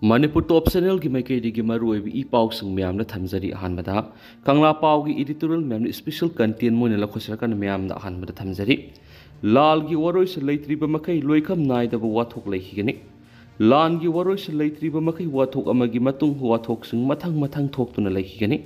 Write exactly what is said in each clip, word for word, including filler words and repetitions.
ꯃꯅꯤꯄꯨꯔ ꯇꯣꯞ ꯆꯦꯅꯦꯜꯒꯤ ꯃꯥꯏꯀꯩꯗꯒꯤ ꯃꯔꯨꯑꯣꯏꯕ ꯏ ꯄꯥꯎꯁꯤꯡ ꯃꯌꯥꯝꯗ ꯊꯝꯖꯔꯤ꯫ ꯑꯍꯥꯟꯕꯗ ꯀꯪꯂꯥ ꯄꯥꯎꯒꯤ ꯏꯗꯤꯇꯣꯔꯤꯌꯦꯜ ꯃꯌꯥꯝꯅ ꯏꯁꯄꯤꯁꯦꯜ ꯀꯟꯇꯦꯟ ꯑꯣꯏꯅ ꯂꯧꯈꯠꯆꯔꯛꯀꯅꯤ꯫ ꯃꯌꯥꯝꯗ ꯑꯍꯥꯟꯕꯗ ꯊꯝꯖꯔꯤ꯫ ꯂꯥꯜꯒꯤ ꯋꯥꯔꯣꯏꯁꯤꯟ ꯂꯩꯇ꯭ꯔꯤꯕ ꯃꯈꯩ ꯂꯣꯏꯈꯝ ꯅꯥꯏꯗꯕ ꯋꯥꯊꯣꯛ ꯂꯩꯈꯤꯒꯅꯤ꯫ ꯂꯥꯟꯒꯤ ꯋꯥꯔꯣꯏꯁꯤꯟ ꯂꯩꯇ꯭ꯔꯤꯕ ꯃꯈꯩ ꯋꯥꯊꯣꯛ ꯑꯃꯒꯤ ꯃꯇꯨꯡ ꯋꯥꯊꯣꯛꯁꯤꯡ ꯃꯊꯪ ꯃꯊꯪ ꯊꯣꯛꯇꯨꯅ ꯂꯩꯈꯤꯒꯅꯤ꯫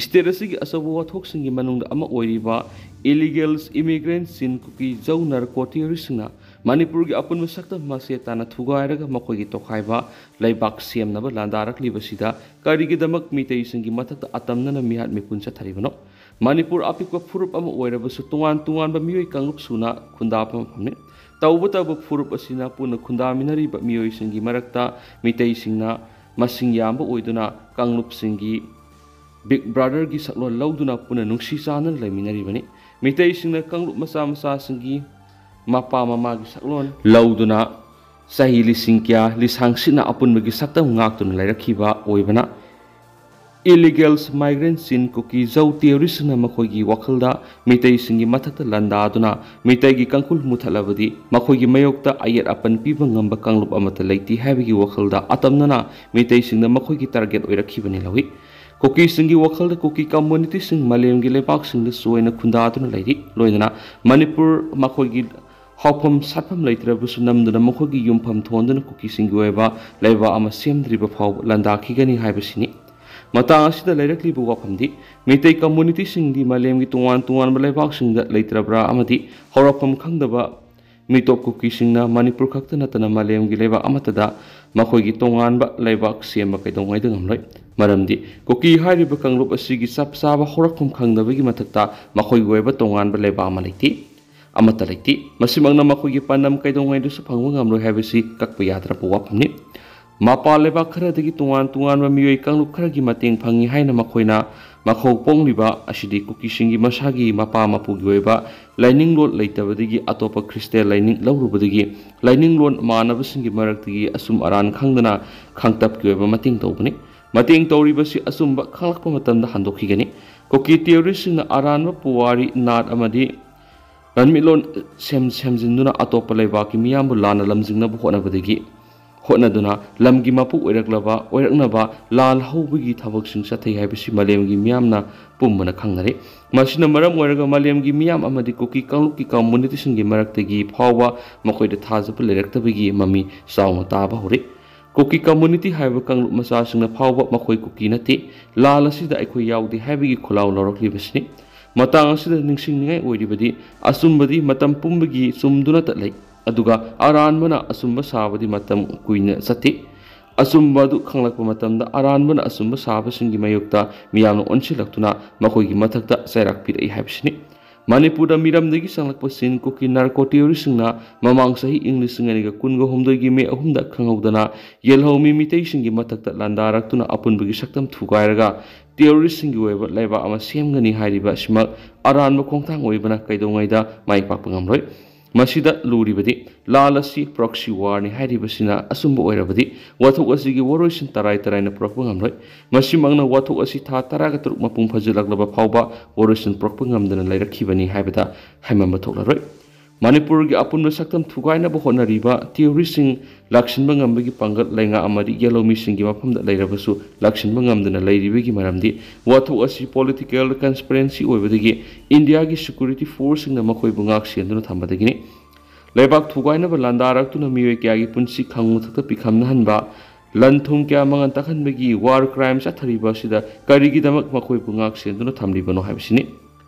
ꯁ꯭ꯇꯦꯠ ꯑꯁꯤꯒꯤ ꯑꯆꯧꯕ ꯋꯥꯊꯣꯛꯁꯤꯡꯒꯤ ꯃꯅꯨꯡꯗ ꯑꯃ ꯑꯣꯏꯔꯤꯕ ꯏꯂꯤꯒꯦꯜꯁ ꯏꯃꯤꯒ꯭ꯔꯦꯟꯠꯁꯤꯡ ꯀꯨꯀꯤ ꯖꯧ ꯅꯥꯔꯀꯣ ꯇꯦꯔꯣꯔꯤꯁ꯭ꯠꯁꯤꯡꯅ ꯃꯅꯤꯄꯨꯔꯒꯤ ꯑꯄꯨꯟꯕ ꯁꯛꯇꯝ ꯃꯁꯦ ꯇꯥꯅ ꯊꯨꯒꯥꯏꯔꯒ ꯃꯈꯣꯏꯒꯤ ꯇꯣꯈꯥꯏꯕ ꯂꯩꯕꯥꯛ ꯁꯦꯝꯅꯕ ꯂꯥꯟꯗꯥꯔꯛꯂꯤꯕꯁꯤꯗ ꯀꯔꯤꯒꯤꯗꯃꯛ ꯃꯤꯇꯩꯁꯤꯡꯒꯤ ꯃꯊꯛꯇ ꯑꯇꯝꯅꯅ ꯃꯤꯍꯥꯠ ꯃꯤꯄꯨꯟ ꯆꯠꯊꯔꯤꯕꯅꯣ? ꯃꯅꯤꯄꯨꯔ ꯑꯄꯤꯛꯄ ꯐꯨꯔꯨꯞ ꯑꯃ ꯑꯣꯏꯔꯕꯁꯨ ꯇꯣꯉꯥꯟ ꯇꯣꯉꯥꯟꯕ ꯃꯤꯑꯣꯏ ꯀꯥꯡꯂꯨꯞ ꯁꯨꯅ ꯈꯨꯟꯗꯥꯕ ꯃꯐꯝꯅꯤ꯫ ꯇꯧꯕꯇꯕꯨ ꯐꯨꯔꯨꯞ ꯑꯁꯤꯅ ꯄꯨꯟꯅ ꯈꯨꯟꯗꯥꯃꯤꯟꯅꯔꯤꯕ ꯃꯤꯑꯣꯏꯁꯤꯡꯒꯤ ꯃꯔꯛꯇ ꯃꯤꯇꯩꯁꯤꯡꯅ ꯃꯁꯤꯡ ꯌꯥꯝꯕ ꯑꯣꯏꯗꯨꯅ ꯀꯥꯡꯂꯨꯞꯁꯤꯡꯒꯤ ꯕꯤꯒ ꯕ꯭ꯔꯗꯔꯒꯤ ꯁꯛꯂꯣꯟ ꯂꯧꯗꯨꯅ ꯄꯨꯟꯅ ꯅꯨꯡꯁꯤ ꯆꯥꯟꯅꯅ ꯂꯩꯃꯤꯟꯅꯔꯤꯕꯅꯤ꯫ ꯃꯤꯇꯩꯁꯤꯡꯅ ꯀꯥꯡꯂꯨꯞ ꯃꯆꯥ ꯃꯆꯥꯁꯤꯡꯒꯤ ꯃꯄꯥ ꯃꯃꯥꯒꯤ ꯁꯛꯂꯣꯟ ꯂꯧꯗꯨꯅ ꯆꯍꯤ ꯂꯤꯁꯤꯡ ꯀꯌꯥ ꯂꯤꯁꯥꯡꯁꯤꯠꯅ ꯑꯄꯨꯟꯕꯒꯤ ꯁꯛꯇꯝ ꯉꯥꯛꯇꯨꯅ ꯂꯩꯔꯛꯈꯤꯕ ꯑꯣꯏꯕꯅ, ꯏꯂꯤꯒꯦꯜꯁ ꯃꯥꯏꯒ꯭ꯔꯦꯟꯠꯁꯤꯡ ꯀꯨꯀꯤ ꯖꯧ ꯇꯦꯔꯣꯔꯤꯁ꯭ꯠꯁꯤꯡꯅ ꯃꯈꯣꯏꯒꯤ ꯋꯥꯈꯜꯗ ꯃꯤꯇꯩꯁꯤꯡꯒꯤ ꯃꯊꯛꯇ ꯂꯥꯟꯗꯥꯗꯨꯅ ꯃꯤꯇꯩꯒꯤ ꯀꯥꯡꯈꯨꯜ ꯃꯨꯊꯠꯂꯕꯗꯤ ꯃꯈꯣꯏꯒꯤ ꯃꯥꯌꯣꯛꯇ ꯑꯌꯦꯠ ꯑꯄꯟ ꯄꯤꯕ ꯉꯝꯕ ꯀꯥꯡꯂꯨꯞ ꯑꯃꯠꯇ ꯂꯩꯇꯦ ꯍꯥꯏꯕꯒꯤ ꯋꯥꯈꯜꯗ ꯑꯇꯝꯅꯅ ꯃꯤꯇꯩꯁꯤꯡꯅ ꯃꯈꯣꯏꯒꯤ ꯇꯥꯔꯒꯦꯠ ꯑꯣꯏꯔꯛꯈꯤꯕꯅꯤ ꯂꯧꯏ꯫ ꯀꯨꯀꯤꯁꯤꯡꯒꯤ ꯋꯥꯈꯜꯗ ꯀꯨꯀꯤ ꯀꯝꯃꯨꯅꯤꯇꯤꯁꯤꯡ ꯃꯥꯂꯦꯝꯒꯤ ꯂꯩꯕꯥꯛꯁꯤꯡꯗ ꯆꯣꯏꯅ ꯈꯨꯟꯗꯥꯗꯨꯅ ꯂꯩꯔꯤ꯫ ꯂꯣꯏꯅꯅ ꯃꯅꯤꯄꯨꯔ ꯃꯈꯣꯏꯒꯤ ꯍꯧꯐꯝ ꯁꯥꯠꯐꯝ ꯂꯩꯇ꯭ꯔꯕꯁꯨ ꯅꯝꯗꯨꯅ ꯃꯈꯣꯏꯒꯤ ꯌꯨꯝꯐꯝ ꯊꯣꯟꯗꯨꯅ ꯀꯨꯀꯤꯁꯤꯡꯒꯤ ꯑꯣꯏꯕ ꯂꯩꯕꯥꯛ ꯑꯃ ꯁꯦꯝꯗ꯭ꯔꯤꯕ ꯐꯥꯎꯕ ꯂꯥꯟꯗꯥꯈꯤꯒꯅꯤ ꯍꯥꯏꯕꯁꯤꯅꯤ꯫ ꯃꯇꯥꯡ ꯑꯁꯤꯗ ꯂꯩꯔꯛꯂꯤꯕ ꯋꯥꯐꯝꯗꯤ ꯃꯤꯇꯩ ꯀꯝꯃꯨꯅꯤꯇꯤꯁꯤꯡꯗꯤ ꯃꯥꯂꯦꯝꯒꯤ ꯇꯣꯉꯥꯟ ꯇꯣꯉꯥꯟꯕ ꯂꯩꯕꯥꯛꯁꯤꯡꯗ ꯂꯩꯇ꯭ꯔꯕ꯭ꯔꯥ ꯑꯃꯗꯤ ꯍꯧꯔꯛꯐꯝ ꯈꯪꯗꯕ ꯃꯤꯇꯣꯞ ꯀꯨꯀꯤꯁꯤꯡꯅ ꯃꯅꯤꯄꯨꯔ ꯈꯛꯇ ꯅꯠꯇꯅ ꯃꯥꯂꯦꯝꯒꯤ ꯂꯩꯕꯥꯛ ꯑꯃꯠꯇꯗ ꯃꯈꯣꯏꯒꯤ ꯇꯣꯉꯥꯟꯕ ꯂꯩꯕꯥꯛ ꯁꯦꯝꯕ ꯀꯩꯗꯧꯉꯩꯗ ꯉꯝꯂꯣꯏ꯫ ꯃꯔꯝꯗꯤ ꯀꯨꯀꯤ ꯍꯥꯏꯔꯤꯕ ꯀꯥꯡꯂꯨꯞ ꯑꯁꯤꯒꯤ ꯆꯞ ꯆꯥꯕ ꯍꯧꯔꯛꯐꯝ ꯈꯪꯗꯕꯒꯤ ꯃꯊꯛꯇ ꯃꯈꯣꯏꯒꯤ ꯑꯣꯏꯕ ꯇꯣꯉꯥꯟꯕ ꯂꯩꯕꯥꯛ ꯑꯃ ꯂꯩꯇꯦ꯫ ꯑꯃꯠꯇ ꯂꯩꯇꯦ꯫ ꯃꯁꯤꯃꯛꯅ ꯃꯈꯣꯏꯒꯤ ꯄꯥꯟꯗꯝ ꯀꯩꯗꯧꯉꯩꯗꯁꯨ ꯐꯪꯕ ꯉꯝꯂꯣꯏ ꯍꯥꯏꯕꯁꯤ ꯀꯛꯄ ꯌꯥꯗ꯭ꯔꯕ ꯋꯥꯐꯝꯅꯤ꯫ ꯃꯄꯥꯟ ꯂꯩꯕꯥꯛ ꯈꯔꯗꯒꯤ ꯇꯣꯉꯥꯟ ꯇꯣꯉꯥꯟꯕ ꯃꯤꯑꯣꯏ ꯀꯥꯡꯂꯨꯞ ꯈꯔꯒꯤ ꯃꯇꯦꯡ ꯐꯪꯏ ꯍꯥꯏꯅ ꯃꯈꯣꯏꯅ ꯃꯈꯧ ꯄꯣꯡꯂꯤꯕ ꯑꯁꯤꯗꯤ ꯀꯨꯀꯤꯁꯤꯡꯒꯤ ꯃꯁꯥꯒꯤ ꯃꯄꯥ ꯃꯄꯨꯒꯤ ꯑꯣꯏꯕ ꯂꯥꯏꯅꯤꯡꯂꯣꯟ ꯂꯩꯇꯕꯗꯒꯤ ꯑꯇꯣꯞꯄ ꯈ꯭ꯔꯤꯁꯇꯤꯌꯥꯟ ꯂꯥꯏꯅꯤꯡ ꯂꯧꯔꯨꯕꯗꯒꯤ ꯂꯥꯏꯅꯤꯡꯂꯣꯟ ꯃꯥꯟꯅꯕꯁꯤꯡꯒꯤ ꯃꯔꯛꯇꯒꯤ ꯑꯆꯨꯝ ꯑꯔꯥꯟ ꯈꯪꯗꯅ ꯈꯥꯡꯇꯞꯀꯤ ꯑꯣꯏꯕ ꯃꯇꯦꯡ ꯇꯧꯕꯅꯤ꯫ ꯃꯇꯦꯡ ꯇꯧꯔꯤꯕꯁꯤ ꯑꯆꯨꯝꯕ ꯈꯪꯂꯛꯄ ꯃꯇꯝꯗ ꯍꯟꯗꯣꯛꯈꯤꯒꯅꯤ꯫ ꯀꯨꯀꯤ ꯇꯦꯔꯣꯔꯤꯁꯁꯤꯡꯅ ꯑꯔꯥꯟꯕ ꯄꯨꯋꯥꯔꯤ, ꯅꯥꯠ ꯑꯃꯗꯤ ꯂꯝꯃꯤꯠꯂꯣꯟ ꯁꯦꯝ ꯁꯦꯝꯖꯤꯟꯗꯨꯅ ꯑꯇꯣꯞꯄ ꯂꯩꯕꯥꯛꯀꯤ ꯃꯤꯌꯥꯝꯕꯨ ꯂꯥꯟꯅ ꯂꯝꯖꯤꯡꯅꯕ ꯍꯣꯠꯅꯕꯗꯒꯤ ꯍꯣꯠꯅꯗꯨꯅ ꯂꯝꯒꯤ ꯃꯄꯨ ꯑꯣꯏꯔꯛꯂꯕ ꯑꯣꯏꯔꯛꯅꯕ ꯂꯥꯜ ꯍꯧꯕꯒꯤ ꯊꯕꯛꯁꯤꯡ ꯆꯠꯊꯩ ꯍꯥꯏꯕꯁꯤ ꯃꯥꯂꯦꯝꯒꯤ ꯃꯤꯌꯥꯝꯅ ꯄꯨꯝꯕꯅ ꯈꯪꯅꯔꯦ꯫ ꯃꯁꯤꯅ ꯃꯔꯝ ꯑꯣꯏꯔꯒ ꯃꯥꯂꯦꯝꯒꯤ ꯃꯤꯌꯥꯝ ꯑꯃꯗꯤ ꯀꯨꯀꯤ ꯀꯥꯡꯂꯨꯞꯀꯤ ꯀꯝꯃꯨꯅꯤꯇꯤꯁꯤꯡꯒꯤ ꯃꯔꯛꯇꯒꯤ ꯐꯥꯎꯕ ꯃꯈꯣꯏꯗ ꯊꯥꯖꯕ ꯂꯩꯔꯛꯇꯕꯒꯤ ꯃꯃꯤ ꯆꯥꯎꯅ ꯇꯥꯕ ꯍꯧꯔꯦ꯫ ꯀꯨꯀꯤ ꯀꯝꯃꯨꯅꯤꯇꯤ ꯍꯥꯏꯕ ꯀꯥꯡꯂꯨꯞ ꯃꯆꯥꯁꯤꯡꯅ ꯐꯥꯎꯕ ꯃꯈꯣꯏ ꯀꯨꯀꯤ ꯅꯠꯇꯦ, ꯂꯥꯜ ꯑꯁꯤꯗ ꯑꯩꯈꯣꯏ ꯌꯥꯎꯗꯦ ꯍꯥꯏꯕꯒꯤ ꯈꯣꯜꯂꯥꯎ ꯂꯧꯔꯛꯂꯤꯕꯁꯤꯅꯤ꯫ ꯃꯇꯥꯡ ꯑꯁꯤꯗ ꯅꯤꯡꯁꯤꯡꯅꯤꯡꯉꯥꯏ ꯑꯣꯏꯔꯤꯕꯗꯤ, ꯑꯆꯨꯝꯕꯗꯤ ꯃꯇꯝ ꯄꯨꯝꯕꯒꯤ ꯆꯨꯝꯗꯨꯅꯇ ꯂꯩ, ꯑꯗꯨꯒ ꯑꯔꯥꯟꯕꯅ ꯑꯆꯨꯝꯕ ꯁꯥꯕꯗꯤ ꯃꯇꯝ ꯀꯨꯏꯅ ꯆꯠꯇꯦ꯫ ꯑꯆꯨꯝꯕ ꯑꯗꯨ ꯈꯪꯂꯛꯄ ꯃꯇꯝꯗ ꯑꯔꯥꯟꯕꯅ ꯑꯆꯨꯝꯕ ꯁꯥꯕꯁꯤꯡꯒꯤ ꯃꯥꯌꯣꯛꯇ ꯃꯤꯌꯥꯝꯅ ꯑꯣꯟꯁꯤꯜꯂꯛꯇꯨꯅ ꯃꯈꯣꯏꯒꯤ ꯃꯊꯛꯇ ꯆꯩꯔꯥꯛ ꯄꯤꯔꯛꯏ ꯍꯥꯏꯕꯁꯤꯅꯤ꯫ ꯃꯅꯤꯄꯨꯔꯗ ꯃꯤꯔꯝꯗꯒꯤ ꯆꯪꯂꯛꯄ ꯆꯤꯟ ꯀꯨꯀꯤ ꯅꯥꯔꯀꯣ ꯇꯦꯔꯣꯔꯤꯁꯁꯤꯡꯅ ꯃꯃꯥꯡ ꯆꯍꯤ ꯏꯪ ꯂꯤꯁꯤꯡ ꯑꯅꯤꯒ ꯀꯨꯟꯒ ꯍꯨꯝꯗꯣꯏꯒꯤ ꯃꯦ ꯑꯍꯨꯝꯗ ꯈꯪꯍꯧꯗꯅ ꯌꯦꯜꯍꯧꯃꯤ ꯃꯤꯇꯩꯁꯤꯡꯒꯤ ꯃꯊꯛꯇ ꯂꯥꯟꯗꯥꯔꯛꯇꯨꯅ ꯑꯄꯨꯟꯕꯒꯤ ꯁꯛꯇꯝ ꯊꯨꯒꯥꯏꯔꯒ ꯇꯦꯔꯣꯔꯤꯁꯁꯤꯡꯒꯤ ꯑꯣꯏꯕ ꯂꯩꯕꯥꯛ ꯑꯃ ꯁꯦꯝꯒꯅꯤ ꯍꯥꯏꯔꯤꯕ ꯑꯁꯤꯃꯛ ꯑꯔꯥꯟꯕ ꯈꯣꯡꯊꯥꯡ ꯑꯣꯏꯕꯅ ꯀꯩꯗꯧꯉꯩꯗ ꯃꯥꯏ ꯄꯥꯛꯄ ꯉꯝꯂꯣꯏ꯫ ꯃꯁꯤꯗ ꯂꯨꯔꯤꯕꯗꯤ ꯂꯥꯜ ꯑꯁꯤ proxy warꯅꯤ ꯍꯥꯏꯔꯤꯕꯁꯤꯅ ꯑꯆꯨꯝꯕ ꯑꯣꯏꯔꯕꯗꯤ ꯋꯥꯊꯣꯛ ꯑꯁꯤꯒꯤ ꯋꯥꯔꯣꯏꯁꯤꯟ ꯇꯔꯥꯏ ꯇꯔꯥꯏꯅ ꯄꯨꯔꯛꯄ ꯉꯝꯂꯣꯏ꯫ ꯃꯁꯤꯃꯛꯅ ꯋꯥꯊꯣꯛ ꯑꯁꯤ ꯊꯥ ꯇꯔꯥꯒ ꯇꯔꯨꯛ ꯃꯄꯨꯡ ꯐꯥꯖꯤꯜꯂꯛꯂꯕ ꯐꯥꯎꯕ ꯋꯥꯔꯣꯏꯁꯤꯟ ꯄꯨꯔꯛꯄ ꯉꯝꯗꯅ ꯂꯩꯔꯛꯈꯤꯕꯅꯤ ꯍꯥꯏꯕꯗ ꯍꯥꯏꯃꯟꯕ ꯊꯣꯛꯂꯔꯣꯏ꯫ ꯃꯅꯤꯄꯨꯔꯒꯤ ꯑꯄꯨꯟꯕ ꯁꯛꯇꯝ ꯊꯨꯒꯥꯏꯅꯕ ꯍꯣꯠꯅꯔꯤꯕ ꯇꯦꯔꯣꯔꯤꯁꯁꯤꯡ ꯂꯥꯛꯁꯤꯟꯕ ꯉꯝꯕꯒꯤ ꯄꯥꯡꯒꯜ ꯂꯩꯉꯥꯛ ꯑꯃꯗꯤ ꯌꯦꯜꯍꯧꯃꯤꯁꯤꯡꯒꯤ ꯃꯐꯝꯗ ꯂꯩꯔꯕꯁꯨ ꯂꯥꯛꯁꯤꯟꯕ ꯉꯝꯗꯅ ꯂꯩꯔꯤꯕꯒꯤ ꯃꯔꯝꯗꯤ ꯋꯥꯊꯣꯛ ꯑꯁꯤ political conspiracy ꯑꯣꯏꯕꯗꯒꯤ ꯏꯟꯗꯤꯌꯥꯒꯤ security forceꯁꯤꯡꯅ ꯃꯈꯣꯏꯕꯨ ꯉꯥꯛ ꯁꯦꯟꯗꯨꯅ ꯊꯝꯕꯗꯒꯤꯅꯤ꯫ ꯂꯩꯕꯥꯛ ꯊꯨꯒꯥꯏꯅꯕ ꯂꯥꯟꯗꯥꯔꯛꯇꯨꯅ ꯃꯤꯑꯣꯏ ꯀꯌꯥꯒꯤ ꯄꯨꯟꯁꯤ ꯈꯪ ꯃꯊꯛꯇ ꯄꯤꯈꯝꯅꯍꯟꯕ, ꯂꯟ ꯊꯨꯝ ꯀꯌꯥ ꯃꯥꯡꯍꯟ ꯇꯥꯛꯍꯟꯕꯒꯤ war crime ꯆꯠꯊꯔꯤꯕ ꯑꯁꯤꯗ ꯀꯔꯤꯒꯤꯗꯃꯛ ꯃꯈꯣꯏꯕꯨ ꯉꯥꯛ ꯁꯦꯟꯗꯨꯅ ꯊꯝꯂꯤꯕꯅꯣ ꯍꯥꯏꯕꯁꯤꯅꯤ꯫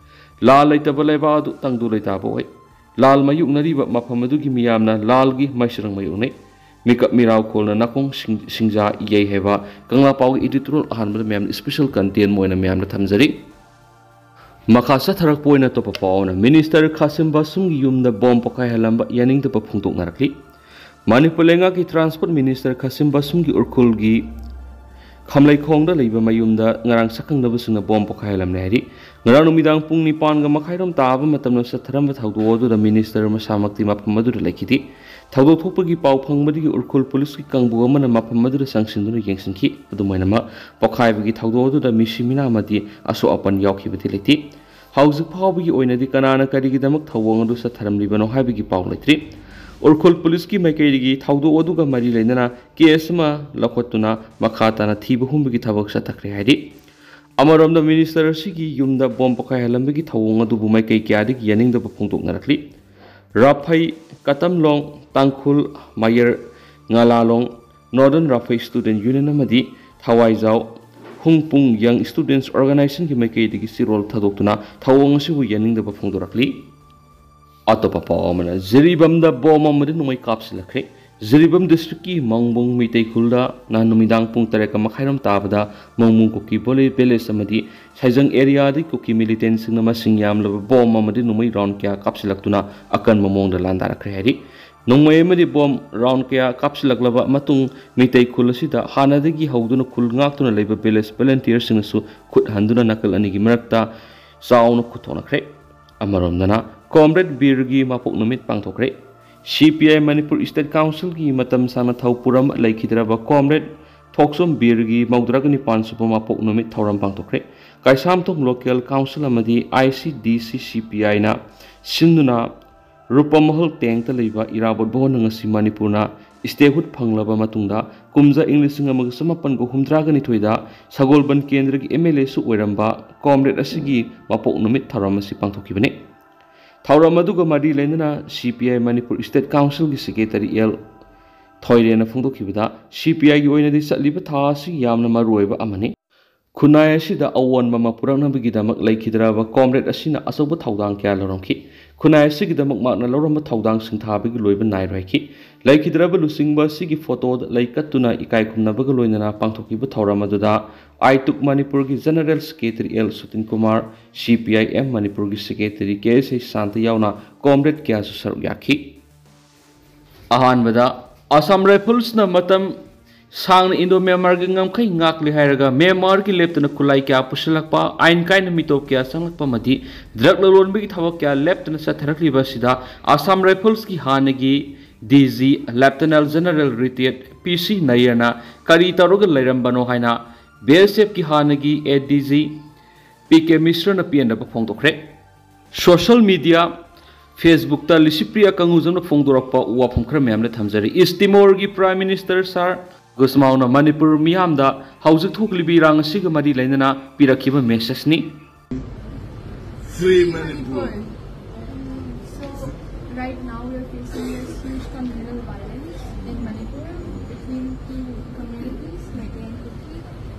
ꯂꯥꯜ ꯂꯩꯇꯕ ꯂꯩꯕꯥꯛ ꯑꯗꯨ ꯇꯪꯗꯨ ꯂꯩꯇꯥꯕ ꯑꯣꯏ꯫ ꯂꯥꯜ ꯃꯥꯌꯣꯛꯅꯔꯤꯕ ꯃꯐꯝ ꯑꯗꯨꯒꯤ ꯃꯤꯌꯥꯝꯅ ꯂꯥꯜꯒꯤ ꯃꯩꯁꯤꯔꯪ ꯃꯥꯌꯣꯛꯅꯩ꯫ ꯃꯤꯀꯞ ꯃꯤꯔꯥꯎ ꯈꯣꯜꯅ ꯅꯥꯀꯣꯡ ꯁꯤꯡ-, ꯁꯤꯡꯖꯥ ꯌꯩ ꯍꯥꯏꯕ ꯀꯪꯂꯥ ꯄꯥꯎꯒꯤ editorial ꯑꯍꯥꯟꯕꯗ ꯃꯌꯥꯝꯅ special content ꯑꯣꯏꯅ ꯃꯌꯥꯝꯗ ꯊꯝꯖꯔꯤ꯫ ꯃꯈꯥ ꯆꯠꯊꯔꯛꯄ ꯑꯣꯏꯅ ꯑꯇꯣꯞꯄ ꯄꯥꯎ ꯑꯃꯅ, Minister ꯈꯥꯁꯤꯝ ꯕꯥꯁꯨꯝꯒꯤ ꯌꯨꯝꯗ bomb ꯄꯣꯈꯥꯏꯍꯜꯂꯝꯕ ꯌꯥꯅꯤꯡꯗꯕ ꯐꯣꯡꯗꯣꯛꯅꯔꯛꯂꯤ꯫ ꯃꯅꯤꯄꯨꯔ ꯂꯩꯉꯥꯛꯀꯤ Transport Minister ꯈꯥꯁꯤꯝ ꯕꯥꯁꯨꯝꯒꯤ ꯎꯔꯈꯨꯜꯒꯤ ꯈꯝꯂꯩꯈꯣꯡꯗ ꯂꯩꯕ ꯃꯌꯨꯝꯗ ꯉꯔꯥꯡ ꯁꯛꯈꯪꯅꯕꯁꯤꯡꯅ bomb ꯄꯣꯈꯥꯏꯍꯜꯂꯝꯂꯦ ꯍꯥꯏꯔꯤ꯫ ꯉꯔꯥꯡ ꯅꯨꯃꯤꯗꯥꯡ ꯄꯨꯡ ꯅꯤꯄꯥꯟꯒ ꯃꯈꯥꯏꯔꯣꯝ ꯇꯥꯕ ꯃꯇꯝꯗ ꯆꯠꯊꯔꯝꯕ ꯊꯧꯗꯣꯛ ꯑꯗꯨꯗ minister ꯃꯁꯥꯃꯛꯇꯤ ꯃꯐꯝ ꯑꯗꯨꯗ ꯂꯩꯈꯤꯗꯦ꯫ ꯊꯧꯗꯣꯛ ꯊꯣꯛꯄꯒꯤ ꯄꯥꯎ ꯐꯪꯕꯗꯒꯤ ꯎꯔꯈꯨꯜ ꯄꯨꯂꯤꯁꯀꯤ ꯀꯥꯡꯕꯨ ꯑꯃꯅ ꯃꯐꯝ ꯑꯗꯨꯗ ꯆꯪꯁꯤꯟꯗꯨꯅ ꯌꯦꯡꯁꯤꯟꯈꯤ꯫ ꯑꯗꯨꯝ ꯑꯣꯏꯅꯃꯛ, ꯄꯣꯈꯥꯏꯕꯒꯤ ꯊꯧꯗꯣꯛ ꯑꯗꯨꯗ ꯃꯤꯁꯤ ꯃꯤꯅꯥ ꯑꯃꯗꯤ ꯑꯁꯣꯛ ꯑꯄꯟ ꯌꯥꯎꯈꯤꯕꯗꯤ ꯂꯩꯇꯦ꯫ ꯍꯧꯖꯤꯛ ꯐꯥꯎꯕꯒꯤ ꯑꯣꯏꯅꯗꯤ ꯀꯅꯥꯅ ꯀꯔꯤꯒꯤꯗꯃꯛ ꯊꯧꯑꯣꯡ ꯑꯗꯨ ꯆꯠꯊꯔꯝꯂꯤꯕꯅꯣ ꯍꯥꯏꯕꯒꯤ ꯄꯥꯎ ꯂꯩꯇ꯭ꯔꯤ꯫ ꯎꯔꯈꯨꯜ ꯄꯨꯂꯤꯁꯀꯤ ꯃꯥꯏꯀꯩꯗꯒꯤ ꯊꯧꯗꯣꯛ ꯑꯗꯨꯒ ꯃꯔꯤ ꯂꯩꯅꯅ ꯀꯦꯁ ꯑꯃ ꯂꯧꯈꯠꯇꯨꯅ ꯃꯈꯥ ꯇꯥꯅ ꯊꯤꯕ ꯍꯨꯝꯕꯒꯤ ꯊꯕꯛ ꯆꯠꯊꯈ꯭ꯔꯦ ꯍꯥꯏꯔꯤ꯫ ꯑꯃꯔꯣꯝꯗ, ꯃꯤꯅꯤꯁꯇꯔ ꯑꯁꯤꯒꯤ ꯌꯨꯝꯗ ꯕꯣꯝ ꯄꯣꯈꯥꯏꯍꯜꯂꯝꯕꯒꯤ ꯊꯧꯑꯣꯡ ꯑꯗꯨꯕꯨ ꯃꯥꯏꯀꯩ ꯀꯌꯥꯗꯒꯤ ꯌꯥꯅꯤꯡꯗꯕ ꯐꯣꯡꯗꯣꯛꯅꯔꯛꯂꯤ꯫ ꯔꯥꯐꯩ, ꯀꯇꯝꯂꯣꯡ, ꯇꯥꯡꯈꯨꯜ, ꯃꯌꯔ, ꯉꯥꯂꯥꯂꯣꯡ, ꯅꯣꯔꯗꯔꯟ ꯔꯥꯐꯩ ꯁ꯭ꯇꯨꯗꯦꯟꯠ ꯌꯨꯅꯤꯌꯟ ꯑꯃꯗꯤ ꯊꯋꯥꯏꯖꯥꯎ ꯍꯨꯡꯄꯨꯡ ꯌꯪ ꯁ꯭ꯇꯨꯗꯦꯟꯠꯁ ꯑꯣꯔꯒꯅꯥꯏꯖꯦꯁꯟꯒꯤ ꯃꯥꯏꯀꯩꯗꯒꯤ ꯆꯤꯔꯣꯜ ꯊꯥꯗꯣꯛꯇꯨꯅ ꯊꯧꯑꯣꯡ ꯑꯁꯤꯕꯨ ꯌꯥꯅꯤꯡꯗꯕ ꯐꯣꯡꯗꯣꯔꯛꯂꯤ꯫ ꯑꯇꯣꯞꯄ ꯄꯥꯎ ꯑꯃꯅ, ꯖꯤꯔꯤꯕꯥꯝꯗ ꯕꯣꯝ ꯑꯃꯗꯤ ꯅꯣꯡꯃꯩ ꯀꯥꯞꯁꯤꯜꯂꯛꯈ꯭ꯔꯦ꯫ ꯖꯤꯔꯤꯕꯥꯝ ꯗꯤꯁꯇ꯭ꯔꯤꯛꯀꯤ ꯃꯥꯡꯕꯨꯡ ꯃꯤꯇꯩ ꯈꯨꯜꯗ ꯅꯍꯥꯟ ꯅꯨꯃꯤꯗꯥꯡ ꯄꯨꯡ ꯇꯔꯦꯠꯀ ꯃꯈꯥꯏꯔꯣꯝ ꯇꯥꯕꯗ ꯃꯥꯡꯕꯨꯡ ꯀꯨꯀꯤ ꯚꯣꯂꯤ ꯚꯤꯂꯦꯖ ꯑꯃꯗꯤ ꯁꯥꯏꯖꯪ ꯑꯦꯔꯤꯌꯥꯗꯒꯤ ꯀꯨꯀꯤ ꯃꯤꯂꯤꯇꯦꯟꯁꯤꯡꯅ ꯃꯁꯤꯡ ꯌꯥꯝꯂꯕ ꯕꯣꯝ ꯑꯃꯗꯤ ꯅꯣꯡꯃꯩ ꯔꯥꯎꯟ ꯀꯌꯥ ꯀꯥꯞꯁꯤꯜꯂꯛꯇꯨꯅ ꯑꯀꯟꯕ ꯃꯑꯣꯡꯗ ꯂꯥꯟꯗꯥꯔꯛꯈ꯭ꯔꯦ ꯍꯥꯏꯔꯤ꯫ ꯅꯣꯡꯃꯩ ꯑꯃꯗꯤ ꯕꯣꯝ ꯔꯥꯎꯟ ꯀꯌꯥ ꯀꯥꯞꯁꯤꯜꯂꯛꯂꯕ ꯃꯇꯨꯡ, ꯃꯤꯇꯩ ꯈꯨꯜ ꯑꯁꯤꯗ ꯍꯥꯟꯅꯗꯒꯤ ꯍꯧꯗꯨꯅ ꯈꯨꯜ ꯉꯥꯛꯇꯨꯅ ꯂꯩꯕ ꯚꯤꯂꯦꯖ ꯚꯣꯂꯨꯟꯇꯤꯌꯔꯁꯤꯡꯅꯁꯨ ꯈꯨꯠ ꯍꯟꯗꯨꯅ ꯅꯥꯀꯜ ꯑꯅꯤꯒꯤ ꯃꯔꯛꯇ ꯆꯥꯎꯅ ꯈꯨꯠ ꯊꯣꯛꯅꯈ꯭ꯔꯦ꯫ ꯑꯃꯔꯣꯝꯗꯅ, ꯀꯣꯝꯔꯦꯗ ꯕꯤꯔꯒꯤ ꯃꯄꯣꯛ ꯅꯨꯃꯤꯠ ꯄꯥꯡꯊꯣꯛꯈ꯭ꯔꯦ꯫ ꯁꯤ ꯄꯤ ꯑꯥꯏ ꯃꯅꯤꯄꯨꯔ ꯁ꯭ꯇꯦꯠ ꯀꯥꯎꯟꯁꯤꯜꯒꯤ ꯃꯇꯝ ꯁꯥꯡꯅ ꯊꯧ ꯄꯨꯔꯝꯕ ꯂꯩꯈꯤꯗ꯭ꯔꯕ ꯀꯣꯝꯔꯦꯗ ꯊꯣꯛꯆꯣꯝ ꯕꯤꯔꯒꯤ ꯃꯧꯗ꯭ꯔꯥꯒ ꯅꯤꯄꯥꯟ ꯁꯨꯕ ꯃꯄꯣꯛ ꯅꯨꯃꯤꯠ ꯊꯧꯔꯝ ꯄꯥꯡꯊꯣꯛꯈ꯭ꯔꯦ꯫ ꯀꯩꯁꯥꯝꯊꯣꯡ ꯂꯣꯀꯦꯜ ꯀꯥꯎꯟꯁꯤꯜ ꯑꯃꯗꯤ ꯑꯥꯏ ꯁꯤ ꯗꯤ ꯁꯤ ꯁꯤ ꯄꯤ ꯑꯥꯏꯅ ꯁꯤꯟꯗꯨꯅ ꯔꯨꯄꯃꯍꯜ ꯇꯦꯡꯇ ꯂꯩꯕ ꯏꯔꯥꯕꯣꯠ ꯚꯋꯟꯗ ꯉꯁꯤ ꯃꯅꯤꯄꯨꯔꯅ ꯁ꯭ꯇꯦꯍꯨꯗ ꯐꯪꯂꯕ ꯃꯇꯨꯡꯗ ꯀꯨꯝꯖꯥ ꯏꯪ ꯂꯤꯁꯤꯡ ꯑꯃꯒ ꯆꯃꯥꯄꯟꯒ ꯍꯨꯝꯗ꯭ꯔꯥꯒ ꯅꯤꯊꯣꯏꯗ ꯁꯒꯣꯜꯕꯟ ꯀꯦꯟꯗ꯭ꯔꯒꯤ ꯑꯦꯝ ꯑꯦꯜ ꯑꯦꯁꯨ ꯑꯣꯏꯔꯝꯕ ꯀꯣꯝꯔꯦꯗ ꯑꯁꯤꯒꯤ ꯃꯄꯣꯛ ꯅꯨꯃꯤꯠ ꯊꯧꯔꯝ ꯑꯁꯤ ꯄꯥꯡꯊꯣꯛꯈꯤꯕꯅꯤ꯫ ꯊꯧꯔꯝ ꯑꯗꯨꯒ ꯃꯔꯤ ꯂꯩꯅꯅ ꯁꯤ ꯄꯤ ꯑꯥꯏ ꯃꯅꯤꯄꯨꯔ ꯁ꯭ꯇꯦꯠ ꯀꯥꯎꯟꯁꯤꯜꯒꯤ ꯁꯦꯀ꯭ꯔꯦꯇꯔꯤ ꯑꯦꯜ ꯊꯣꯏꯔꯦꯟꯅ ꯐꯣꯡꯗꯣꯛꯈꯤꯕꯗ, ꯁꯤ ꯄꯤ ꯑꯥꯏꯒꯤ ꯑꯣꯏꯅꯗꯤ ꯆꯠꯂꯤꯕ ꯊꯥ ꯑꯁꯤ ꯌꯥꯝꯅ ꯃꯔꯨꯑꯣꯏꯕ ꯑꯃꯅꯤ꯫ ꯈꯨꯟꯅꯥꯏ ꯑꯁꯤꯗ ꯑꯑꯣꯟꯕ ꯑꯃ ꯄꯨꯔꯛꯅꯕꯒꯤꯗꯃꯛ ꯂꯩꯈꯤꯗ꯭ꯔꯕ ꯀꯣꯝꯔꯦꯗ ꯑꯁꯤꯅ ꯑꯆꯧꯕ ꯊꯧꯗꯥꯡ ꯀꯌꯥ ꯂꯧꯔꯝꯈꯤ꯫ ꯈꯨꯟꯅꯥꯏ ꯑꯁꯤꯒꯤꯗꯃꯛ ꯃꯍꯥꯛꯅ ꯂꯧꯔꯝꯕ ꯊꯧꯗꯥꯡ ꯁꯤꯡꯊꯥꯕꯒꯤ ꯂꯣꯏꯕ ꯅꯥꯏꯔꯣꯏꯈꯤ꯫ ꯂꯩꯈꯤꯗ꯭ꯔꯕ ꯂꯨꯆꯤꯡꯕ ꯑꯁꯤꯒꯤ ꯐꯣꯇꯣꯗ ꯂꯩ ꯀꯠꯇꯨꯅ ꯏꯀꯥꯏ ꯈꯨꯝꯅꯕꯒ ꯂꯣꯏꯅꯅ ꯄꯥꯡꯊꯣꯛꯈꯤꯕ ꯊꯧꯔꯝ ꯑꯗꯨꯗ ꯑꯥꯏꯇꯨꯛ ꯃꯅꯤꯄꯨꯔꯒꯤ ꯖꯦꯅꯔꯦꯜ ꯁꯦꯀ꯭ꯔꯦꯇꯔꯤ ꯑꯦꯜ ꯁꯨꯇꯤꯟ ꯀꯨꯃꯥꯔ, ꯁꯤ ꯄꯤ ꯑꯥꯏ ꯑꯦꯝ ꯃꯅꯤꯄꯨꯔꯒꯤ ꯁꯦꯀ꯭ꯔꯦꯇꯔꯤ ꯀꯦ ꯑꯦꯁ ꯑꯩꯆ ꯁꯥꯟꯇ ꯌꯥꯎꯅ ꯀꯣꯝꯔꯦꯗ ꯀꯌꯥꯁꯨ ꯁꯔꯨꯛ ꯌꯥꯈꯤ꯫ ꯑꯍꯥꯟꯕꯗ, ꯑꯁꯥꯝ ꯔꯥꯏꯐꯜꯁꯅ ꯃꯇꯝ ꯁꯥꯡꯅ ꯏꯟꯗꯣ ꯃ꯭ꯌꯥꯟꯃꯥꯔꯒꯤ ꯉꯝꯈꯩ ꯉꯥꯛꯂꯤ ꯍꯥꯏꯔꯒ ꯃ꯭ꯌꯥꯟꯃꯥꯔꯒꯤ ꯂꯦꯞꯇꯅ ꯈꯨꯠꯂꯥꯏ ꯀꯌꯥ ꯄꯨꯁꯤꯜꯂꯛꯄ, ꯑꯥꯏꯟ ꯀꯥꯏꯅ ꯃꯤꯇꯣꯞ ꯀꯌꯥ ꯆꯪꯂꯛꯄ ꯑꯃꯗꯤ ꯗ꯭ꯔꯒ ꯂꯂꯣꯟꯕꯒꯤ ꯊꯕꯛ ꯀꯌꯥ ꯂꯦꯞꯇꯅ ꯆꯠꯊꯔꯛꯂꯤꯕ ꯑꯁꯤꯗ ꯑꯁꯥꯝ ꯔꯥꯏꯐꯜꯁꯀꯤ ꯍꯥꯟꯅꯒꯤ ꯗꯤ ꯖꯤ ꯂꯦꯞꯇꯅꯦꯟ ꯖꯦꯅꯔꯦꯜ ꯔꯤꯇꯥꯌꯔꯗ ꯄꯤ ꯁꯤ ꯅꯌꯔꯅ ꯀꯔꯤ ꯇꯧꯔꯒ ꯂꯩꯔꯝꯕꯅꯣ ꯍꯥꯏꯅ ꯕꯤ ꯑꯦꯁ ꯑꯦꯐꯀꯤ ꯍꯥꯟꯅꯒꯤ ꯑꯦ ꯗꯤ ꯖꯤ ꯄꯤ ꯀꯦ ꯃꯤꯁ꯭ꯔꯅ ꯄꯦꯟꯗꯕ ꯐꯣꯡꯗꯣꯛꯈ꯭ꯔꯦ꯫ ꯁꯣꯁꯤꯌꯦꯜ ꯃꯤꯗꯤꯌꯥ Facebookꯇ ꯂꯤꯁꯤꯄ꯭ꯔꯤꯌꯥ ꯀꯪꯉꯨꯖꯝꯅ ꯐꯣꯡꯗꯣꯔꯛꯄ ꯋꯥꯐꯝ ꯈꯔ ꯃꯌꯥꯝꯅ ꯊꯝꯖꯔꯤ꯫ ꯏꯁ ꯇꯤꯃꯣꯔꯒꯤ Prime Minister Sir ꯒꯨꯁꯃꯥꯎꯅ ꯃꯅꯤꯄꯨꯔ ꯃꯤꯌꯥꯝꯗ ꯍꯧꯖꯤꯛ ꯊꯣꯛꯂꯤꯕ ꯏꯔꯥꯡ ꯑꯁꯤꯒ ꯃꯔꯤ ꯂꯩꯅꯅ ꯄꯤꯔꯛꯈꯤꯕ messageꯅꯤ꯫ Free Manipur. So right now we are facing this huge communal violence in Manipur between two communities, Meitei and Kuki,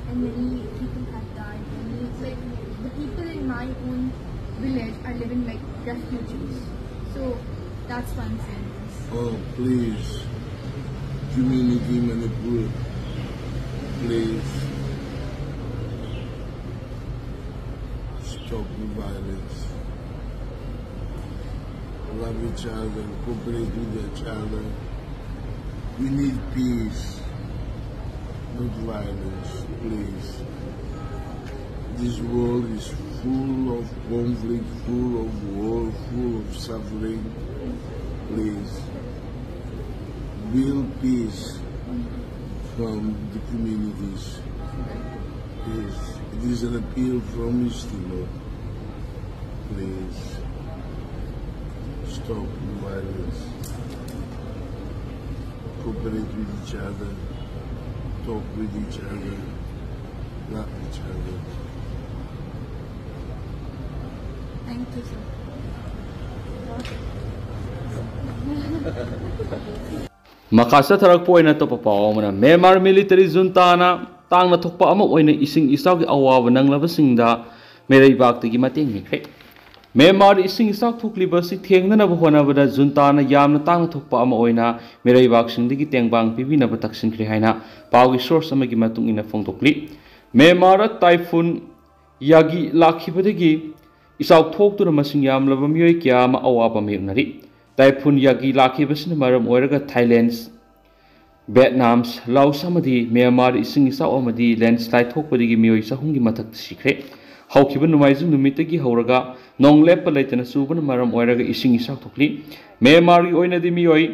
and many people have died. Many, like, the people in my own village are living like refugees. So that's why I'm saying this. Oh, please. Community Manipur, please. Stop the violence. Love each other, cooperate with each other. We need peace, not violence, please. This world is full of conflict, full of war, full of suffering. Please build peace from the communities. Please, it is an appeal from East Timor. Please stop the violence. Cooperate with each other. Talk with each other. Love each other. Thank you, sir. ꯃꯈꯥ ꯆꯠꯊꯔꯛꯄ ꯑꯣꯏꯅ ꯑꯇꯣꯞꯄ ꯄꯥꯎ ꯑꯃꯅ, Myanmar military ꯖꯨꯟꯇꯥꯅ ꯇꯥꯡꯅ ꯊꯣꯛꯄ ꯑꯃ ꯑꯣꯏꯅ ꯏꯁꯤꯡ ꯏꯆꯥꯎꯒꯤ ꯑꯋꯥꯕ ꯅꯪꯂꯕꯁꯤꯡꯗ ꯃꯤꯔꯩꯕꯥꯛꯇꯒꯤ ꯃꯇꯦꯡ ꯅꯤꯈ꯭ꯔꯦ꯫ ꯃ꯭ꯌꯥꯟꯃꯥꯔꯗ ꯏꯁꯤꯡ ꯏꯆꯥꯎ ꯊꯣꯛꯂꯤꯕ ꯑꯁꯤ ꯊꯦꯡꯅꯅꯕ ꯍꯣꯠꯅꯕꯗ ꯖꯨꯟꯇꯥꯅ ꯌꯥꯝꯅ ꯇꯥꯡꯅ ꯊꯣꯛꯄ ꯑꯃ ꯑꯣꯏꯅ ꯃꯤꯔꯩꯕꯥꯛꯁꯤꯡꯗꯒꯤ ꯇꯦꯡꯕꯥꯡ ꯄꯤꯕꯤꯅꯕ ꯇꯛꯁꯤꯟꯈ꯭ꯔꯦ ꯍꯥꯏꯅ ꯄꯥꯎꯒꯤ source ꯑꯃꯒꯤ ꯃꯇꯨꯡ ꯏꯟꯅ ꯐꯣꯡꯗꯣꯛꯂꯤ꯫ ꯃ꯭ꯌꯥꯟꯃꯥꯔꯗ ꯇꯥꯏꯐꯨꯟ ꯌꯥꯒꯤ ꯂꯥꯛꯈꯤꯕꯗꯒꯤ ꯏꯆꯥꯎ ꯊꯣꯛꯇꯨꯅ ꯃꯁꯤꯡ ꯌꯥꯝꯂꯕ ꯃꯤꯑꯣꯏ ꯀꯌꯥ ꯑꯃ ꯑꯋꯥꯕ ꯃꯥꯌꯣꯛꯅꯔꯤ꯫ ꯇꯥꯏꯐꯨꯟ ꯌꯥꯒꯤ ꯂꯥꯛꯈꯤꯕꯁꯤꯅ ꯃꯔꯝ ꯑꯣꯏꯔꯒ ꯊꯥꯏꯂꯦꯟ, ꯚꯦꯠꯅꯥꯝ, ꯂꯥꯎꯁ ꯑꯃꯗꯤ ꯃ꯭ꯌꯥꯟꯃꯥꯔꯗ ꯏꯁꯤꯡ ꯏꯆꯥꯎ ꯑꯃꯗꯤ landslide ꯊꯣꯛꯄꯗꯒꯤ ꯃꯤꯑꯣꯏ ꯆꯍꯨꯝꯒꯤ ꯃꯊꯛꯇ ꯁꯤꯈ꯭ꯔꯦ꯫ ꯍꯧꯈꯤꯕ ꯅꯣꯡꯃꯥꯏꯖꯤꯡ ꯅꯨꯃꯤꯠꯇꯒꯤ ꯍꯧꯔꯒ ꯅꯣꯡ ꯂꯦꯞꯄ ꯂꯩꯇꯅ ꯆꯨꯕꯅ ꯃꯔꯝ ꯑꯣꯏꯔꯒ ꯏꯁꯤꯡ ꯏꯆꯥꯎ ꯊꯣꯛꯂꯤ꯫ ꯃ꯭ꯌꯥꯟꯃꯥꯔꯒꯤ ꯑꯣꯏꯅꯗꯤ ꯃꯤꯑꯣꯏ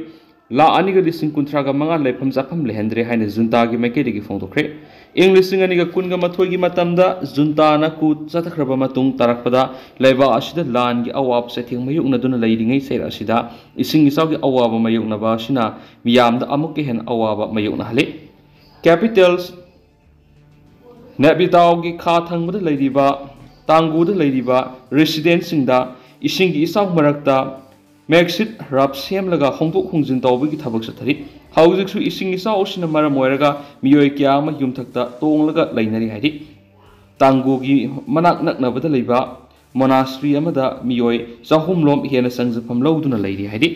ꯂꯥꯈ ꯑꯅꯤꯒ ꯂꯤꯁꯤꯡ ꯀꯨꯟꯊ꯭ꯔꯥꯒ ꯃꯉꯥ ꯂꯩꯐꯝ ꯆꯥꯐꯝ ꯂꯩꯍꯟꯗ꯭ꯔꯦ ꯍꯥꯏꯅ ꯖꯨꯟꯇꯥꯒꯤ ꯃꯥꯏꯀꯩꯗꯒꯤ ꯐꯣꯡꯗꯣꯛꯈ꯭ꯔꯦ꯫ ꯏꯪ ꯂꯤꯁꯤꯡ ꯑꯅꯤꯒ ꯀꯨꯟꯒ ꯃꯥꯊꯣꯏꯒꯤ ꯃꯇꯝꯗ ꯖꯨꯟꯇꯥꯅ coup ꯆꯠꯊꯈ꯭ꯔꯕ ꯃꯇꯨꯡ ꯇꯥꯔꯛꯄꯗ ꯂꯩꯕꯥꯛ ꯑꯁꯤꯗ ꯂꯥꯟꯒꯤ ꯑꯋꯥꯕ ꯆꯩꯊꯦꯡ ꯃꯥꯌꯣꯛꯅꯗꯨꯅ ꯂꯩꯔꯤꯉꯩ ꯆꯩꯔꯛ ꯑꯁꯤꯗ ꯏꯁꯤꯡ ꯏꯆꯥꯎꯒꯤ ꯑꯋꯥꯕ ꯃꯥꯌꯣꯛꯅꯕ ꯑꯁꯤꯅ ꯃꯤꯌꯥꯝꯗ ꯑꯃꯨꯛꯀ ꯍꯦꯟꯅ ꯑꯋꯥꯕ ꯃꯥꯌꯣꯛꯅꯍꯜꯂꯤ꯫ Capital ꯅꯦꯄꯤꯇꯥꯎꯒꯤ ꯈꯥ ꯊꯪꯕꯗ ꯂꯩꯔꯤꯕ ꯇꯥꯡꯒꯨꯗ ꯂꯩꯔꯤꯕ residentꯁꯤꯡꯗ ꯏꯁꯤꯡꯒꯤ ꯏꯆꯥꯎ ꯃꯔꯛꯇ makeshift raft ꯁꯦꯝꯂꯒ ꯍꯣꯡꯗꯣꯛ ꯍꯣꯡꯖꯤꯟ ꯇꯧꯕꯒꯤ ꯊꯕꯛ ꯆꯠꯊꯔꯤ꯫ ꯍꯧꯖꯤꯛꯁꯨ ꯏꯁꯤꯡ ꯏꯆꯥꯎ ꯑꯁꯤꯅ ꯃꯔꯝ ꯑꯣꯏꯔꯒ ꯃꯤꯑꯣꯏ ꯀꯌꯥ ꯑꯃ ꯌꯨꯝꯊꯛꯇ ꯇꯣꯡꯂꯒ ꯂꯩꯅꯔꯤ ꯍꯥꯏꯔꯤ꯫ ꯇꯥꯡꯒꯨꯒꯤ ꯃꯅꯥꯛ ꯅꯛꯅꯕꯗ ꯂꯩꯕ monastery ꯑꯃꯗ ꯃꯤꯑꯣꯏ ꯆꯍꯨꯝ ꯂꯣꯝ ꯍꯦꯟꯅ ꯆꯪꯖꯐꯝ ꯂꯧꯗꯨꯅ ꯂꯩꯔꯤ ꯍꯥꯏꯔꯤ꯫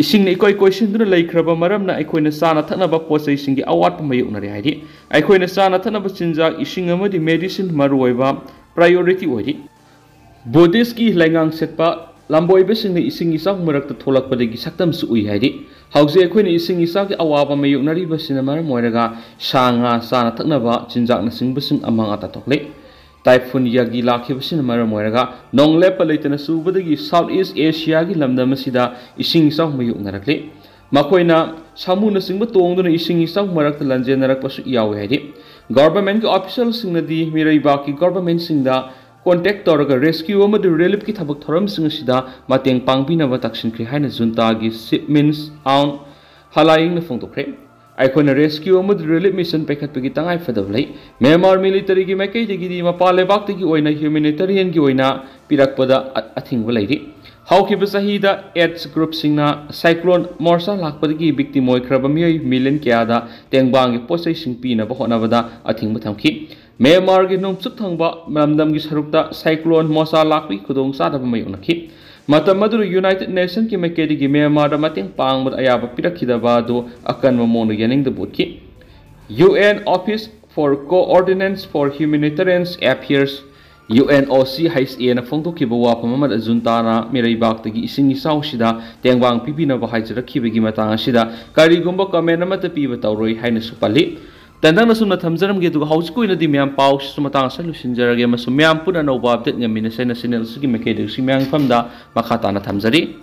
ꯏꯁꯤꯡꯅ ꯏꯀꯣꯏ ꯀꯣꯏꯁꯤꯟꯗꯨꯅ ꯂꯩꯈ꯭ꯔꯕ ꯃꯔꯝꯅ ꯑꯩꯈꯣꯏꯅ ꯆꯥꯅ ꯊꯛꯅꯕ ꯄꯣꯠ ꯆꯩꯁꯤꯡꯒꯤ ꯑꯋꯥꯠꯄ ꯃꯥꯌꯣꯛꯅꯔꯦ ꯍꯥꯏꯔꯤ꯫ ꯑꯩꯈꯣꯏꯅ ꯆꯥꯅ ꯊꯛꯅꯕ ꯆꯤꯟꯖꯥꯛ, ꯏꯁꯤꯡ ꯑꯃꯗꯤ medicine ꯃꯔꯨꯑꯣꯏꯕ priority ꯑꯣꯏꯔꯤ꯫ Buddhistꯀꯤ ꯂꯩꯉꯥꯛ ꯆꯠꯄ ꯂꯝꯕꯣꯏꯕꯁꯤꯡꯅ ꯏꯁꯤꯡ ꯏꯆꯥꯎ ꯃꯔꯛꯇ ꯊꯣꯛꯂꯛꯄꯗꯒꯤ ꯁꯛꯇꯝꯁꯨ ꯎꯏ ꯍꯥꯏꯔꯤ꯫ ꯍꯧꯖꯤꯛ ꯑꯩꯈꯣꯏꯅ ꯏꯁꯤꯡ ꯏꯆꯥꯎꯒꯤ ꯑꯋꯥꯕ ꯃꯥꯌꯣꯛꯅꯔꯤꯕꯁꯤꯅ ꯃꯔꯝ ꯑꯣꯏꯔꯒ ꯁꯥ ꯉꯥ, ꯆꯥꯅ ꯊꯛꯅꯕ ꯆꯤꯟꯖꯥꯛꯅꯆꯤꯡꯕꯁꯤꯡ ꯑꯃꯥꯡ ꯑꯇꯥ ꯊꯣꯛꯂꯦ꯫ Typhoon Yagi ꯂꯥꯛꯈꯤꯕꯁꯤꯅ ꯃꯔꯝ ꯑꯣꯏꯔꯒ ꯅꯣꯡ ꯂꯦꯞꯄ ꯂꯩꯇꯅ ꯆꯨꯕꯗꯒꯤ South East Asiaꯒꯤ ꯂꯝꯗꯝ ꯑꯁꯤꯗ ꯏꯁꯤꯡ ꯏꯆꯥꯎ ꯃꯥꯌꯣꯛꯅꯔꯛꯂꯤ꯫ ꯃꯈꯣꯏꯅ ꯁꯥꯃꯨꯅꯆꯤꯡꯕ ꯇꯣꯡꯗꯨꯅ ꯏꯁꯤꯡ ꯏꯆꯥꯎ ꯃꯔꯛꯇ ꯂꯥꯟꯖꯦꯟꯅꯔꯛꯄꯁꯨ ꯌꯥꯎꯏ ꯍꯥꯏꯔꯤ꯫ Governmentꯀꯤ officialꯁꯤꯡꯅꯗꯤ ꯃꯤꯔꯩꯕꯥꯛꯀꯤ governmentꯁꯤꯡꯗ contact ꯇꯧꯔꯒ rescue ꯑꯃꯗꯤ reliefꯀꯤ ꯊꯕꯛ ꯊꯧꯔꯝꯁꯤꯡ ꯑꯁꯤꯗ ꯃꯇꯦꯡ ꯄꯥꯡꯕꯤꯅꯕ ꯇꯛꯁꯤꯟꯈ꯭ꯔꯦ ꯍꯥꯏꯅ ꯖꯨꯟꯇꯥꯒꯤ Chief Min Aung Hlaingꯅ ꯐꯣꯡꯗꯣꯛꯈ꯭ꯔꯦ꯫ ꯑꯩꯈꯣꯏꯅ rescue ꯑꯃꯗꯤ relief mission ꯄꯥꯏꯈꯠꯄꯒꯤ ꯇꯉꯥꯏ ꯐꯗꯕ ꯂꯩ꯫ ꯃ꯭ꯌꯥꯟꯃꯥꯔ militaryꯒꯤ ꯃꯥꯏꯀꯩꯗꯒꯤꯗꯤ ꯃꯄꯥꯟ ꯂꯩꯕꯥꯛꯇꯒꯤ ꯑꯣꯏꯅ humanitarianꯒꯤ ꯑꯣꯏꯅ ꯄꯤꯔꯛꯄꯗ ꯑ-, ꯑꯊꯤꯡꯕ ꯂꯩꯔꯤ꯫ ꯍꯧꯈꯤꯕ ꯆꯍꯤꯗ AIDS groupꯁꯤꯡꯅ cyclone Mocha ꯂꯥꯛꯄꯗꯒꯤ victim ꯑꯣꯏꯈ꯭ꯔꯕ ꯃꯤꯑꯣꯏ million ꯀꯌꯥꯗ ꯇꯦꯡꯕꯥꯡꯒꯤ ꯄꯣꯠꯆꯩꯁꯤꯡ ꯄꯤꯅꯕ ꯍꯣꯠꯅꯕꯗ ꯑꯊꯤꯡꯕ ꯊꯝꯈꯤ꯫ ꯃ꯭ꯌꯥꯟꯃꯥꯔꯒꯤ ꯅꯣꯡꯆꯨꯞ ꯊꯪꯕ ꯂꯝꯗꯝꯒꯤ ꯁꯔꯨꯛꯇ cyclone Mocha ꯂꯥꯛꯄꯒꯤ ꯈꯨꯗꯣꯡꯆꯥꯗꯕ ꯃꯥꯌꯣꯛꯅꯈꯤ꯫ ꯃꯇꯝ ꯑꯗꯨꯗ United Nationꯀꯤ ꯃꯥꯏꯀꯩꯗꯒꯤ ꯃ꯭ꯌꯥꯟꯃꯥꯔꯗ ꯃꯇꯦꯡ ꯄꯥꯡꯕꯗ ꯑꯌꯥꯕ ꯄꯤꯔꯛꯈꯤꯗꯕ ꯑꯗꯨ ꯑꯀꯟꯕ ꯃꯑꯣꯡꯗ ꯌꯥꯅꯤꯡꯗꯕ ꯎꯠꯈꯤ꯫ UN Office for Coordination for Humanitarian Affairs, UNOCHAꯅ ꯐꯣꯡꯗꯣꯛꯈꯤꯕ ꯋꯥꯐꯝ ꯑꯃꯗ ꯖꯨꯟꯇꯥꯅ ꯃꯤꯔꯩꯕꯥꯛꯇꯒꯤ ꯏꯁꯤꯡ ꯏꯆꯥꯎꯁꯤꯗ ꯇꯦꯡꯕꯥꯡ ꯄꯤꯕꯤꯅꯕ ꯍꯥꯏꯖꯔꯛꯈꯤꯕꯒꯤ ꯃꯇꯥꯡ ꯑꯁꯤꯗ ꯀꯔꯤꯒꯨꯝꯕ comment ꯑꯃꯠꯇ ꯄꯤꯕ ꯇꯧꯔꯣꯏ ꯍꯥꯏꯅꯁꯨ ꯄꯜꯂꯤ꯫ ꯇꯦꯟꯇꯛꯅ ꯁꯨꯝꯅ ꯊꯝꯖꯔꯝꯒꯦ, ꯑꯗꯨꯒ ꯍꯧꯖꯤꯛꯀꯤ ꯑꯣꯏꯅꯗꯤ ꯃꯌꯥꯝ ꯄꯥꯎꯁꯤꯁꯨ ꯃꯇꯥꯡ ꯑꯁꯤꯗ ꯂꯣꯏꯁꯤꯟꯖꯔꯒꯦ ꯑꯃꯁꯨꯡ ꯃꯌꯥꯝ ꯄꯨꯟꯅ ꯑꯅꯧꯕ update ꯉꯝꯃꯤꯟꯅꯁꯦꯅ channel ꯑꯁꯤꯒꯤ ꯃꯥꯏꯀꯩꯗꯒꯤꯁꯨ ꯃꯌꯥꯝꯒꯤ ꯃꯐꯝꯗ ꯃꯈꯥ ꯇꯥꯅ ꯊꯝꯖꯔꯤ꯫